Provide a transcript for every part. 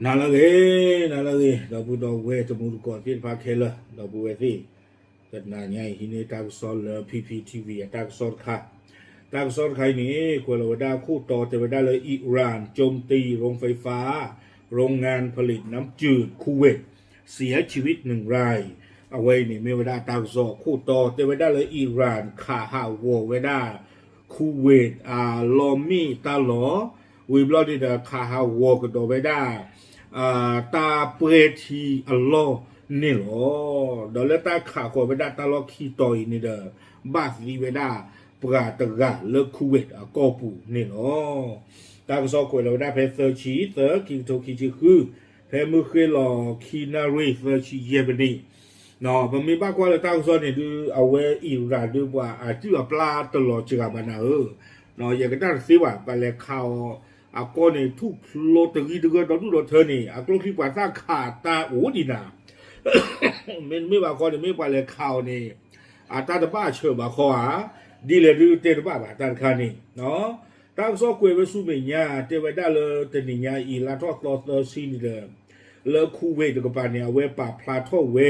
နၤလၢအဂ့ၤ, နၤလၢအဂ့ၤ, ဒီပုၢ်ဒီဝဲၢ်တံၤသကိးသ့ၣ်တဖၣ်ခဲလၢာ်, ဒီပုၢ်ဝဲၢ်သ့ၣ်, တနၤညါအံၤ ဟံးန့ၢ်တၢ်ကစီၣ်လၢ P P T V အတၢ်ကစီၣ်တခါ, တၢ်ကစီၣ်တခါအံၤန့ၣ် ကွဲးလီၤဝဲဒၣ်ခိၣ်တီတဲဝဲဒၣ်လၢ Iran โจมตีโรงไฟฟ้า โรงงานผลิตน้ำจืด Kuwait เสียชีวิตหนึ่งราย အဝဲအံၤန့ၣ်မ့ၢ်ဝဲဒၣ်တၢ်ကစီၣ်ခိၣ်တီတဲဝဲဒၣ်လၢ Iran ခးဟးဂီၤဝဲဒၣ် Kuwait အလီၢ်မ့ၣ်တၢ်လီၢ်, ဝံၤဘျီန့ၣ်ဒီး ခးဟးဂီၤကဒီးဝဲဒၣ် တၢ်ပှဲၤထံအလီၢ်န့ၣ်လီၤ. ဒီးလၢတၢ်ခးဃီၤဝဲဒၣ်တၢ်လီၢ်ခံတီၤအံၤန့ၣ်ဒီး ဘၣ်သံဝဲဒၣ်ပှၤတဂၤလၢ Kuwait အကီၢ်ပူၤန့ၣ်လီၤ. တၢ်ကစီၣ်ကွဲးလီၤဝဲဒၣ်ဖဲသၢဆံသၢ ခံကထိခံဆံဃု, ဖဲမုၢ်ဃ့ၢ်လီၤခံနၣ်ရံၣ်သၢဆံယဲၢ်မံးနံး ပမ့ၢ်ဘၣ်ကွၢ်လၢတၢ်ကစီၣ်န့ၣ်ဒုး အဝဲ Iran ဒုးပှၤအစုၣ်အပျၢ်တလီၤစှၤဘၣ်နၤဧၢ, ယကနၣ်တသ့ဘၣ် ပှၤလဲၤခးအီၤအကီၢ်န့ၣ် ထူၣ်ဖျိတဂံၢ်တဂၢၢ်ဒီဒူၣ်ဒီထၢန့ၣ် အကျိချံပှၤသၣ်ခးတၢ်အိၣ်ဒံးနၤ မ့တမ့ၢ်ဘၣ်ခီန့ၣ် မ့ၢ်ပှၤလဲၤခးအီၤန့ၣ် အတၢ်တဘၣ်အဆၢဘၣ်ခီဧါ, ဒ်လဲၣ်ဒုးတဲတဘၣ်ဘၣ် တၢ်တခါန့ၣ် တၢ်ကစီၣ်ကွဲးဝဲဆူမဲာ်ညါ တဲဝဲဒၣ်လၢတနံၤညါအံၤ လါထီၣ်သီသၢဆံန့ၣ်ဒီး လၢ Kuwait တကပၤန့ၣ် အဝဲပာ်ဖျါထီၣ်ဝဲ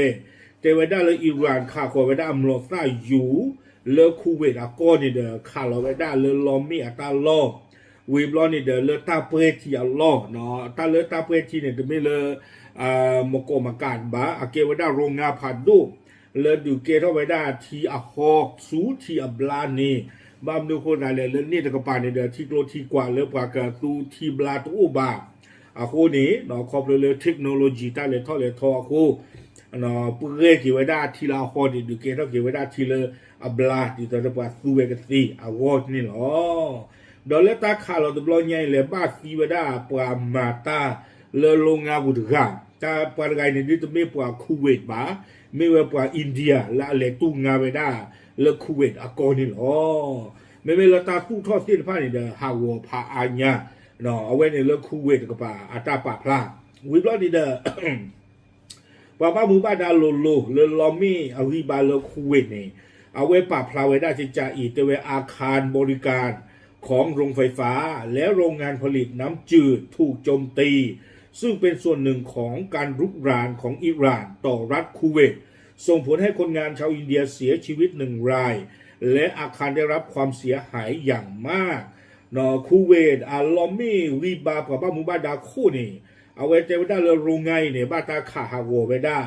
တဲဝဲဒၣ်လၢ Iran ခးဃီၤဝဲဒၣ်အမျိာ်သၣ်ယူၤ လၢ Kuwait အကီၢ်န့ၣ်ဒီး ခးလီၤဝဲဒၣ်လၢလီၢ်မ့ၣ်အတၢ်လီၢ်, ဝံၤဘျီန့ၣ်ဒီး လၢတၢ်ပှဲၤထံအလီၢ်, တၢ်လၢတၢ်ပှဲၤထံန့ၣ် တမ့ၢ်လၢ မကီးမကးဘၣ်, အကဲဝဲဒၣ် โรงงาน ဖးဒိၣ် လၢဒုးကဲထီၣ်ဝဲဒၣ်ထံအဟီဆူထံအဘျါန့ၣ်, ဘၣ်မနုၤအဃိသတးလဲၣ် လၢန့ၣ်တကပၤန့ၣ်ဒီး ထံကျိထံကွာ်လၢပှၤကသူထံဘျါတအိၣ်ဘၣ်, အဃိန့ၣ် ခီဖျိလၢ technology တၢ်လဲၤထီၣ်လဲၤထီအဃိ ပှဲၤက့ၤဝဲဒၣ်ထံလၢအဟီန့ၣ် ဒုးကဲထီၣ်က့ၤဝဲဒၣ်ထံလၢအဘျါ ဒ်သိးဒီးပှၤသူဝဲကသ့အဂီၢ်န့ၣ်လီၤ. ဒီးလၢတၢ်ခးလီၤတဘျီညါအံၤလဲၣ် ဘၣ်သံဝဲဒၣ်ပှၤမၤတၢ်လၢလီၢ်ငါပူၤတဂၤ, တၢ်ပှၤတဂၤအံၤန့ၣ်ဒုးတမ့ၢ်ပှၤ Kuwait ဘၣ်, မ့ၢ်ဝဲပှၤ India လၢအလဲၤတူၢ်ငါဝဲဒၣ်လၢ Kuwait အကီၢ်န့ၣ်လီၤ. မ့မ့ၢ်လၢတၢ်သူၣ်ထီၣ်သ့ၣ်တဖၣ်န့ၣ်ဒီး ဟးဂီၤဖးအါညါ, အဝဲန့ၣ်လၢ Kuwait တကပၤအတၢ်ပာ်ဖျါ, ဝံၤဘျီန့ၣ်ဒီး ပှၤဘၣ်မူဘၣ်ဒါလိၤလိၤလၢလီၢ်မ့ၣ်အဂံၢ်ဘါလၢ Kuwait န့ၣ် အဝဲပာ်ဖျါဝဲဒၣ်ကကးအံၤ တဲဝဲ อาคารบริการของโรงไฟฟ้า และโรงงานผลิตน้ำจืด ถูกโจมตี ซึ่งเป็นส่วนหนึ่งของการรุกรานของอิหร่านต่อรัฐคูเวต ส่งผลให้คนงานชาวอินเดียเสียชีวิตหนึ่งราย และอาคารได้รับความเสียหายอย่างมาก Kuwait အလီၢ်မ့ၣ်ဂံၢ်ဘါပှၤဘၣ်မူဘၣ်ဒါခိၣ်န့ၣ် အဝဲတဲဝဲဒၣ်လၢ โรงงาน အံၤန့ၣ် ဘၣ်တၢ်ခးဟးဂီၤဝဲဒၣ်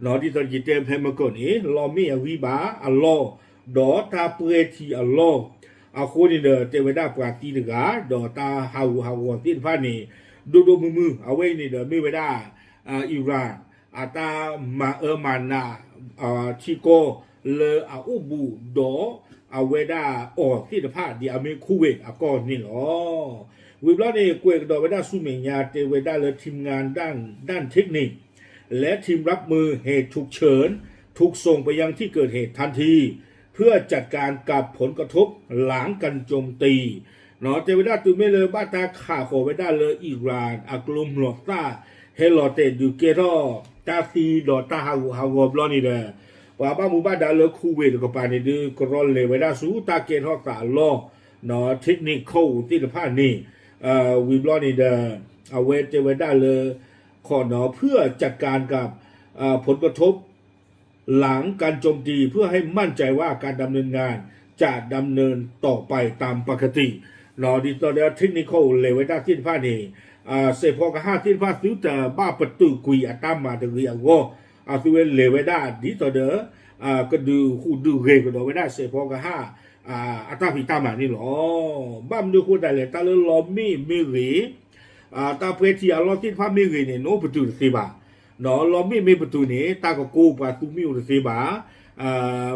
ဒ်သိးယတဲဖဲမုၢ်ကၢၢ်န့ၣ် လီၢ်မ့ၣ်အဂံၢ်ဘါအလီၢ် ဒီးတၢ်ပှဲၤထံအလီၢ် အဃိန့ၣ်ဒီး တဲဝဲဒၣ်ပှၤသံတဂၤ ဒီးတၢ်ဟးဂူာ်ဟးဂီၤသ့ၣ်တဖၣ်န့ၣ် ဒိၣ်ဒိၣ်မုၢ်မုၢ် အဝဲအံၤန့ၣ်ဒီးမ့ၢ်ဝဲဒၣ် Iran အတၢ်မၤအၢမၤနး ထံကီၢ်လၢအအိၣ်ဘူးဒီး အဝဲဒၣ်အီၤသ့ၣ်တဖၣ် ဒ်အမ့ၢ် Kuwait အကီၢ်န့ၣ်လီၤ. ဝံၤဘျီန့ၣ် ကွဲးကဒီးဝဲဒၣ်ဆူမဲာ်ညါ တဲဝဲဒၣ်လၢ ทีมงานด้าน ด้านเทคนิค และทีมรับมือเหตุฉุกเฉิน ถูกส่งไปยังที่เกิดเหตุทันที เพื่อจัดการกับผลกระทบหลังการโจมตี တဲဝဲဒၣ်တုၤမ့ၢ်လၢဘၣ်တၢ်ခးဃီၤဝဲဒၣ်လၢ Iran အကျိမျိာ်သၣ် ဟဲလီၤတဲာ်ဒုးကဲထီၣ်တၢ်သံဒီးတၢ်ဟးဂူာ်ဟးဂီၤဘျီန့ၣ်ဒီး ပှၤဘၣ်မူဘၣ်ဒါလၢ Kuwait တကပၤန့ၣ်ဒုး ကရီလဲၤဝဲဒၣ်ဆူတၢ်ကဲထီၣ်သးအလီၢ် technical သ့ၣ်တဖၣ်န့ၣ် ဝံၤဘျီန့ၣ်ဒီး အဝဲတဲဝဲဒၣ်လၢ เพื่อจัดการกับผลกระทบ หลังการโจมตี เพื่อให้มั่นใจว่าการดำเนินงานจะดำเนินต่อไปตามปกติ ဒ်သိးဒီး technical လဲၤဝဲဒၣ်သ့ၣ်တဖၣ်န့ၣ် စဲးဖီကဟၣ်သ့ၣ်တဖၣ်သုတဘၣ်ပတုာ်ကွံာ်အတၢ်မၤတဂ့ၤအဂီၢ် အသုဝဲလဲၤဝဲဒၣ်ဒ်သိးဒီး ကဒုးဟူးဒုးဂဲၤကဒီးဝဲဒၣ်စဲးဖီကဟၣ် အတၢ်ဖံးတၢ်မၤန့ၣ်လီၤ. ဘၣ်မနုၤအဃိသတးလဲၣ် တၢ်လၢလီမ့ၣ်မ့ၢ်ဂ့ၤ တၢ်ပှဲၤထံအလီၢ်သ့ၣ်တဖၣ်မ့ၢ်ဂ့ၤန့ၣ် နအိၣ်ပတုာ်တသ့ဘၣ်. လီမ့ၣ်မ့ၢ်ပတုာ်န့ၣ် တၢ်ကကိးပှၤသူမ့ၣ်အူတသ့ဘၣ်.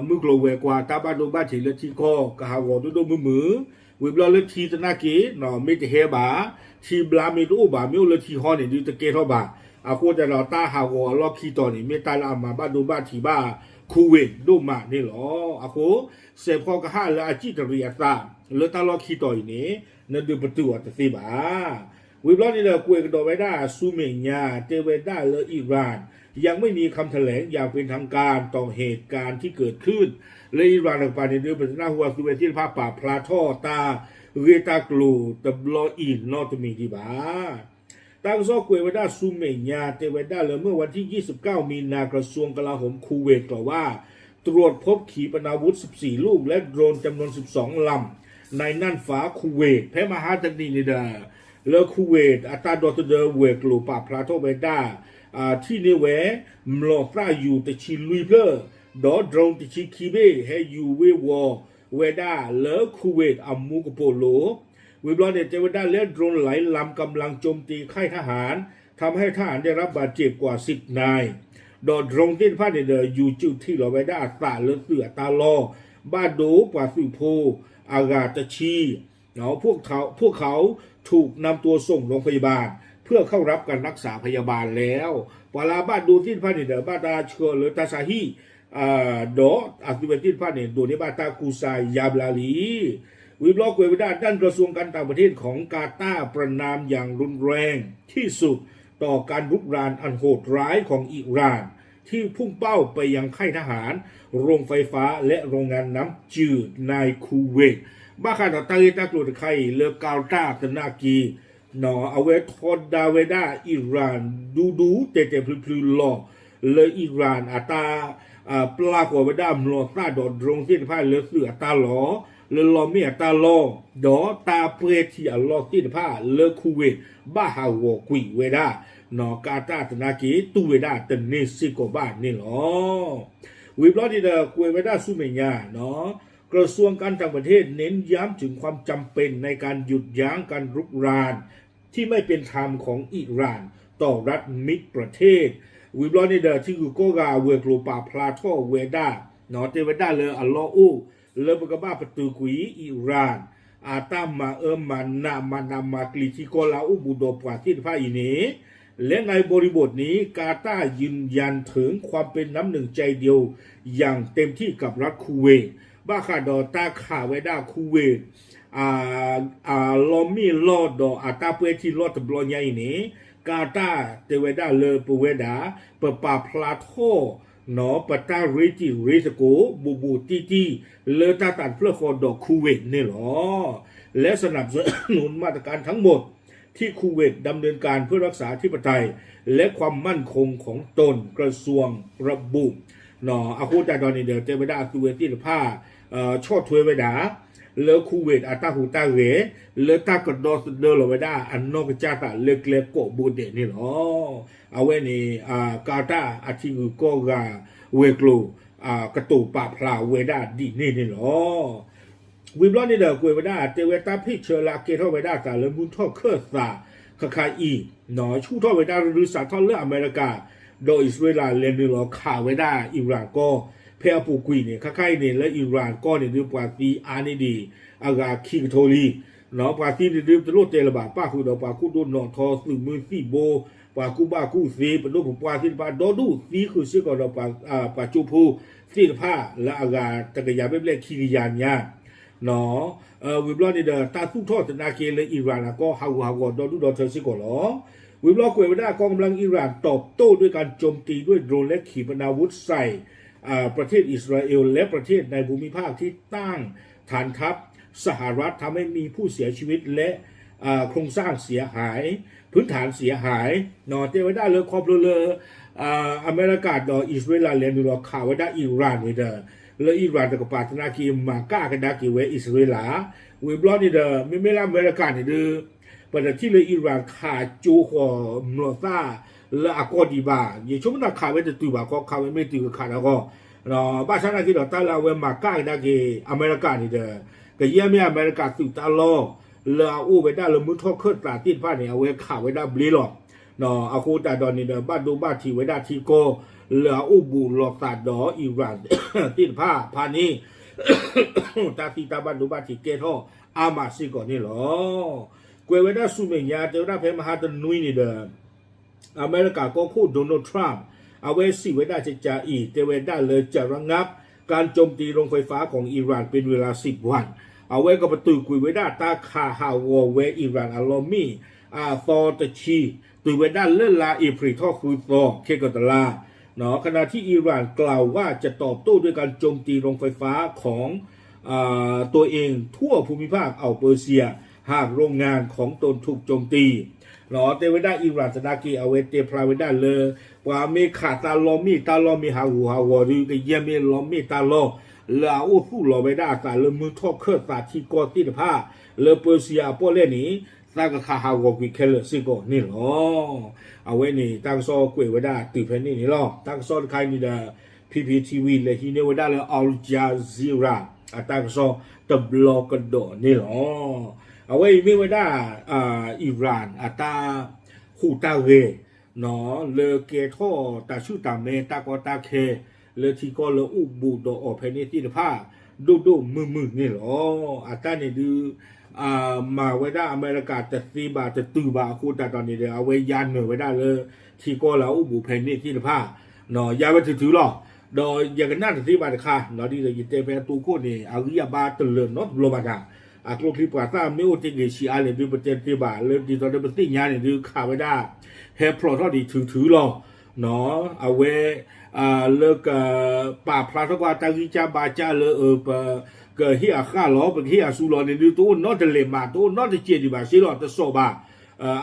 မုၢ်ကျိၤဝဲၤကွာ်တၢ်ဘၣ်ဒိဘၣ်ထံးလၢထံကီၢ် ကဟးဂီၤဒိၣ်ဒိၣ်မုၢ်မုၢ်, ဝံၤဘျီလၢထံသနာ်က့ မ့ၢ်တဟဲဘၣ်, ထံဘျါမ့ၢ်တအိၣ်ဘၣ် မ့ၢ်အိၣ်လၢထံဟီန့ၣ် ဒုးတကဲထီၣ်ဘၣ်. အဃိသတးဒီး တၢ်ဟးဂီၤအလီၢ်ခံတီၤန့ၣ် မ့ၢ်တၢ်လၢအမၤဘၣ်ဒိဘၣ်ထံးဘၣ် Kuwait ဒိၣ်မးန့ၣ်လီၤ. အဃိ စဲးဖီကဟၣ်လၢအစံၣ်တရံးအသး လၢတၢ်လီၢ်ခံတီၤအံၤန့ၣ် နဒုးပတုာ်အီၤတသ့ဘၣ်. ဝံၤဘျီန့ၣ်ဒီး ကွဲးကဒီးဝဲဒၣ်ဆူမဲာ်ညါ တဲဝဲဒၣ်လၢ Iran ยังไม่มีคำแถลงอย่างเป็นทางการต่อเหตุการณ์ที่เกิดขึ้น လၢ Iran တကပၤန့ၣ်ဒုး ပတနၢ်ဟူအသုဝဲသ့ၣ်တဖၣ်ပာ်ဖျါထီၣ်တၢ်ဂ့ၢ်တၢ်ကျိၤတဘျီအံၤနီတမံၤဒံးဘၣ်. တၢ်ကစီၣ်ကွဲးဝဲဒၣ်ဆူမဲာ်ညါ တဲဝဲဒၣ်လၢမုၢ်ဝါထံၣ် ยี่สิบเก้า มีนา กระทรวงกลาโหมคูเวต กล่าวว่า ตรวจพบขีปนาวุธ สิบสี่ ลูก และโดรนจำนวน สิบสอง ลำ ในน่านฟ้าคูเวต ဖဲမဟါတနံၤန့ၣ်ဒီး လၢ Kuwait အတၢ်ဒီသဒၢဝဲၤကျိၤပာ်ဖျါထီၣ်ဝဲဒၣ် ထံၣ်န့ၢ်ဝဲ မျိာ်သၣ်ယူၤတဆံလွံၢ်ဖျၢၣ် ဒီး drone တဆံခံဘ့ၣ် ဟဲယူၤဝ့ၤဝီၤဝဲဒၣ်လၢ Kuwait အမူကပိာ်လိၤ ဝံၤဘျီန့ၣ် တဲဝဲဒၣ် และ drone หลายลำ กำลังโจมตีค่ายทหาร ทำให้ทหารได้รับบาดเจ็บกว่า สิบนาย ဒီး drone သ့ၣ်တဖၣ်န့ၣ်ဒီး ယူၤစုးထံၣ်လီၤဝဲဒၣ်အသးလၢသုးအတၢ်လီၢ် ဘၣ်ဒိပှၤသုးဖိအဂၤတဆံ พวกเขา พวกเขาถูกนำตัวส่งโรงพยาบาล เพื่อเข้ารับการรักษาพยาบาลแล้ว ပှၤလၢအဘၣ်ဒိသ့ၣ်တဖၣ်န့ၣ်ဒီး ဘၣ်တၢ်ဆှၢလၢတၢ်ဆါဟံၣ် ဒီးအသုဝဲသ့ၣ်တဖၣ်န့ၣ် ဒိးန့ၢ်ဘၣ်တၢ်ကူစါယါဘျါလံ ဝံၤဘျီကွဲးဝဲဒၣ် ด้านกระทรวงการต่างประเทศของกาตาร์ ประณามอย่างรุนแรงที่สุดต่อการรุกรานอันโหดร้ายของอิหร่านที่พุ่งเป้าไปยังค่ายทหาร โรงไฟฟ้า และโรงงานน้ำจืดในคูเวต ဘၣ်ဃးဒီးတၢ်ဂ့ၢ်တၢ်ကျိၤတခါအံၤ လၢကၤတၢ်သနာ်က့ အဝဲထီဒါဝဲဒၣ်အံရၣ် ဒူဒူတဲာ်တဲာ်ဖျုးဖျုးလီၤ လၢအံရၣ်အတၢ် ပျၢ်ဃီၤဝဲဒၣ်မျိာ်သၣ်ဒီး drone သ့ၣ်တဖၣ်လၢသုးအတၢ်လီၢ် လၢလီမ့ၣ်အတၢ်လီၢ် ဒီးတၢ်ပှဲၤထံအလီၢ်သ့ၣ်တဖၣ်လၢ Kuwait ဘၣ်ဟးဂီၤကွံာ်ဝဲဒၣ် ကၤတၢ်သနာ်က့ တူၢ်ဝဲဒၣ်တန့ၢ်စ့ၢ်ကီးဘၣ်န့ၣ်လီၤ. ဝံၤဘျီန့ၣ်ဒီး ကွဲးဝဲဒၣ်ဆူမဲာ်ညါ กระทรวงการต่างประเทศ เน้นย้ำถึงความจำเป็นในการหยุดยั้งการรุกรานที่ไม่เป็นธรรมของอิหร่านต่อรัฐมิตรประเทศ ဝံၤဘျီန့ၣ်ဒီး ထံဂုၤကီၢ်ဂၤအဝဲၤကျိၤပာ်ဖျါထီၣ်ဝဲဒၣ် တဲဝဲဒၣ်လၢအလီၢ်အိၣ် လၢပကဘၣ်ပတုာ်ကွံာ်အံရၣ် အတၢ်မၤအၢမၤနး မၤနးမၤကျံၤထံကီၢ်လၢအအိၣ်ဘူးဒီးပှၤသ့ၣ်တဖၣ်အံၤန့ၣ် และในบริบทนี้ กาตาร์ยืนยันถึงความเป็นน้ำหนึ่งใจเดียวอย่างเต็มที่กับรัฐคูเวต ဘၣ်ဃးဒီးတၢ်ခးဝဲဒၣ် Kuwait အလီမ့ၣ်လီၢ်ဒီးအတၢ်ပှဲၤထံလီၢ်တဘျီညါအံၤန့ၣ် ကၤတၢ်တဲဝဲဒၣ်လၢပဝဲဒၣ် ပပာ်ဖျါထီၣ် ပတၢ်ရ့တံၤရ့သကိး ဘူးဘူးတံၢ်တံၢ် လၢတၢ်သးတဖျၢၣ်ဃီဒီး Kuwait န့ၣ်လီၤ. และสนับสนุนมาตรการทั้งหมดที่ Kuwait ดำเนินการเพื่อรักษาอธิปไตยและความมั่นคงของตน กระทรวงระบุ အဃိသတးဒီးန့ၣ်ဒီး တဲဝဲဒၣ်အသုဝဲသ့ၣ်တဖၣ် ဆီၣ်ထွဲဝဲဒၣ် လၢ Kuwait အတၢ်ဟူးတၢ်ဂဲၤ လၢတၢ်ကဒီသဒၢလီၤဝဲဒၣ်အနီၢ်ကစၢ်သးလၢကျဲကိးဘိဒဲးန့ၣ်လီၤ. အဝဲန့ၣ် ကၤတၢ်အထံဂုၤကီၢ်ဂၤဝဲၤကျိၤ ကတိၤပာ်ဖျါဝဲဒၣ်ဒ်န့ၣ်န့ၣ်လီၤ. ဝံၤဘျီန့ၣ်ဒီး ကွဲးဝဲဒၣ်တဲဝဲတၢ်ဖ့ၣ်ဆၢလၢအကဲထီၣ်ဝဲဒၣ်အသးလၢမုၢ်ထီၣ်ခၢၣ်သး ခါခါအံၤ ဆူၣ်ထီၣ်ဝဲဒၣ်ရုစးထီၣ်လၢအမဲရကၤ ဒီးအံၣ်စရ့လးလဲၤနုာ်လီၤခးဝဲဒၣ်အံရၣ်ကီၢ် ဖဲအပူၤကွံာ်န့ၣ် ခါခါအံၤန့ၣ် လၢအံရၣ်ကီၢ်န့ၣ်ဒုး ပှၤသံအါန့ၢ်ဒံး အဂၤခံကထိလံ ပှၤသံန့ၣ်ဒုး တလိၣ်တဲလၢၤဘၣ် ပၣ်ဃုာ်ဒီးပှၤကူၣ်ဒိၣ်နီၣ်ထီ သုးမုၢ်သံၣ်ဘိ ပှၤကူၣ်ဘၣ်ကူၣ်သ့ ပဒိၣ်ပပှၢ်သ့ၣ်တဖၣ် ဒီဒူၣ်သံဃုာ်စ့ၢ်ကီးဒီး ပှၤကၠိဖိသ့ၣ်တဖၣ် လၢအဂၤတကယၤဘျဲၣ်ဘျဲၣ်ခံကယၤညါ ဝံၤဘျီန့ၣ်ဒီး တၢ်သူၣ်ထီၣ်သနာ်က့လၢအံရၣ်အကီၢ် ဟးဂူာ်ဟးဂီၤဒီဒူၣ်ဒီထၢစ့ၢ်ကီးလီၤ. ဝံၤဘျီကွဲးဝဲဒၣ် กองกำลังอิหร่านตอบโต้ด้วยการโจมตีด้วยโดรนและขีปนาวุธใส่ ประเทศอิสราเอลและประเทศในภูมิภาคที่ตั้งฐานทัพ สหรัฐ ทำให้มีผู้เสียชีวิตและโครงสร้างเสียหาย พื้นฐานเสียหาย တဲဝဲဒၣ်လၢခီဖျိလၢ အမဲရကၤဒီးအံၣ်စရ့လးလဲၤနုာ်လီၤခးဝဲဒၣ်အံရၣ်န့ၣ်ဒီး လၢအံရၣ်တကပၤသနာ်က့ မၤကၣ်ကဒါက့ၤဝဲအံၣ်စရ့လး ဝံၤဘျီန့ၣ်ဒီး မ့မ့ၢ်လၢအမဲရကၤန့ၣ်ဒုး ပတထံၣ်လၢအံရၣ်ခးကၠိဃီၤမျိာ်သၣ်လၢအကီၢ်ဒံးဘၣ် ယဆိကမိၣ်တၢ်ခးဝဲတတုၤဘၣ်ခီ ခးဝဲမ့ၢ်တုၤကခးဒီးဃီ ဘၣ်ဆၣ်သနာ်က့ဒီး တၢ်လၢအဝဲမၤကၣ်ကဒါက့ၤအမဲရကၤန့ၣ်ဒီး ကယဲၢ်မ့ၢ်အမဲရကၤသုးတၢ်လီၢ် လၢအအိၣ်ဝဲဒၣ်လၢမုၢ်ထီၣ်ခၢၣ်သးသ့ၣ်တဖၣ်န့ၣ် အဝဲခးဝဲဒၣ်ဘျ့လီၤ. အဃိသတးဒီးန့ၣ်ဒီး ဘၣ်ဒိဘၣ်ထံးဝဲဒၣ်ထံကီၢ် လၢအအိၣ်ဘူးလိာ်သးဒီးအံရၣ်သ့ၣ်တဖၣ်ဖးန့ၣ် တၢ်သံတၢ်ဘၣ်ဒိဘၣ်ထံးကဲထီၣ်အါမးစ့ၢ်ကီးန့ၣ်လီၤ. ကွဲးဝဲဒၣ်ဆူမဲာ်ညါ တဲဝဲဒၣ်ဖဲမဟါတနွံန့ၣ်ဒီး အမဲရကၤကီၢ်ခိၣ် Donald Trump အဝဲစံးဝဲဒၣ်ကကးအံၤ တဲဝဲဒၣ်လၢ จะระงับการโจมตีโรงไฟฟ้าของอิหร่านเป็นเวลาสิบวัน အဝဲကပတုာ်ကွံာ်ဝဲဒၣ်တၢ်ခးဟးဂီၤဝဲအံရၣ်အလီၢ်မ့ၣ် အသီတဆံ တုၤဝဲဒၣ်လၢလါအ့ဖြ့ၣ်ထီၣ်ဃုသီ ခဲကတလါ ขณะที่อิหร่านกล่าวว่าจะตอบโต้ด้วยการโจมตีโรงไฟฟ้าของตัวเองทั่วภูมิภาคอ่าวเปอร์เซีย หากโรงงานของตนถูกโจมตี တဲဝဲဒၣ် Iran သနာ်က့ အဝဲတဲဖျါဝဲဒၣ်လၢ ပှၤမ့ၢ်ခးတၢ်လီၢ်မ့ၢ်တၢ်လီၢ်မ့ၢ်ဟးဂူာ်ဟးဂီၤဒုး ကယဲၢ်မ့ၢ်လီၢ်မ့ၢ်တၢ်လီၢ် လၢအအိၣ်သူၣ်လီၤဝဲဒၣ်အသးလၢမုၢ်ထီၣ်ခၢၣ်သးထံကီၢ်သ့ၣ်တဖၣ် လၢပၢဆံယၤအပီၣ်လဲၣ်န့ၣ် သးကခးဟးဂီၤကွံာ်ခဲလၢာ်စ့ၢ်ကီးန့ၣ်လီၤ. အဝဲန့ၣ် တၢ်ကစီၣ်ကွဲးဝဲဒၣ်တုၤဖဲန့ၣ်န့ၣ်လီၤ. တၢ်ကစီၣ်တခါအံၤန့ၣ်ဒီး P P T V လဲၤဟံးန့ၢ်ဝဲဒၣ်လၢ Al Jazeera အတၢ်ကစီၣ်တဘျီကဒီးန့ၣ်လီၤ. အဝဲအံၤမ့ၢ်ဝဲဒၣ် Iran အတၢ်ဟူးတၢ်ဂဲၤ လၢကဲထီၣ်တၢ်ဆူၣ်တၢ်မဲတၢ်ကီတၢ်ခဲ လၢထံကီၢ်လၢအိၣ်ဘူးဒီးအီၤဖဲန့ၣ်သ့ၣ်တဖၣ် ဒိၣ်ဒိၣ်မုၢ်မုၢ်န့ၣ်လီၤ. အတၢ်န့ၣ်ဒုး မၤဝဲဒၣ်အမဲရကၤတသ့ဘၣ်တတုၤဘၣ်အဃိသတးဒီးန့ၣ်ဒီး အဝဲယါနၢၤဝဲဒၣ်လၢ ထံကီၢ်လၢအအိၣ်ဘူးဖဲန့ၣ်သ့ၣ်တဖၣ် ယါဝဲထုထုလီၤ. ဒီးယကနၣ်တသ့ဘၣ်တခါ ဒ်သိးယတဲဖဲအတိခိၣ်န့ၣ် အဂံၢ်အဘါတလၢာ်နီတဘျီဘၣ်တၢ် အကျိချံပှၤသၣ်မ့ၢ်အိၣ်တ့ၢ်ဂ့ၤဆံးအါလဲၣ်ဒုး ပတဲတသ့ဘၣ် လၢဒ်သိးဒီးပသ့ၣ်ညါန့ၣ်ဒုး ခးဝဲဒၣ် ဟဲဖျိးထီၣ်ဒံးထုထုလီၤ. အဝဲ လၢက ပာ်ဖျါထီၣ်ကွၢ်တၢ်ဂံၢ်စၢ်ဘါစၢ်လၢ ပ ကဟ့ၣ်အဃၣ်လီၤ ပကဟ့ၣ်အစူလီၤန့ၣ်ဒုး တအိၣ်နီတလဲၤမး တအိၣ်နီတစဲးဒံးဘၣ်စ့လီၤ တစီၣ်ဘၣ်.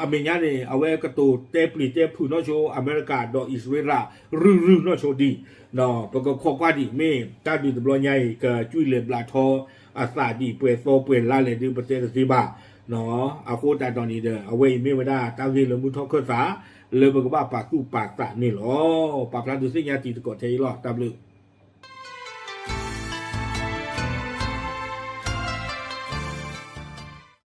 အမဲာ်ညါန့ၣ် အဝဲကတိၤတဲပျံၤတဲဖုးနီၢ်ဆိ အမဲရကၤဒီးအံၣ်စရ့လး ရုၢ်ရုၢ်နီၢ်ဆိဒံး ပကခိးကွၢ်ဒံး မ့ၢ်တၢ်ဒုးတဘျီညါအံၤ ကကွံာ်လဲၤဘျးထီအသးဒံး ပှဲၤသီပှဲၤလါလဲၣ်ဒုး ပတဲတသ့ဘၣ်. အဃိသတးဒီးန့ၣ်ဒီး အဝဲအံၤမ့ၢ်ဝဲဒၣ်တၢ်ဂ့ၢ်လၢမုၢ်ထီၣ်ခၢၣ်သး လၢပကဘၣ်ပာ်သူၣ်ပာ်သးန့ၣ်လီၤ. ပာ်ဖျါဒုးသ့ၣ်ညါတံၤသကိးထဲအံၤလီၤ. တၢ်ဘျုး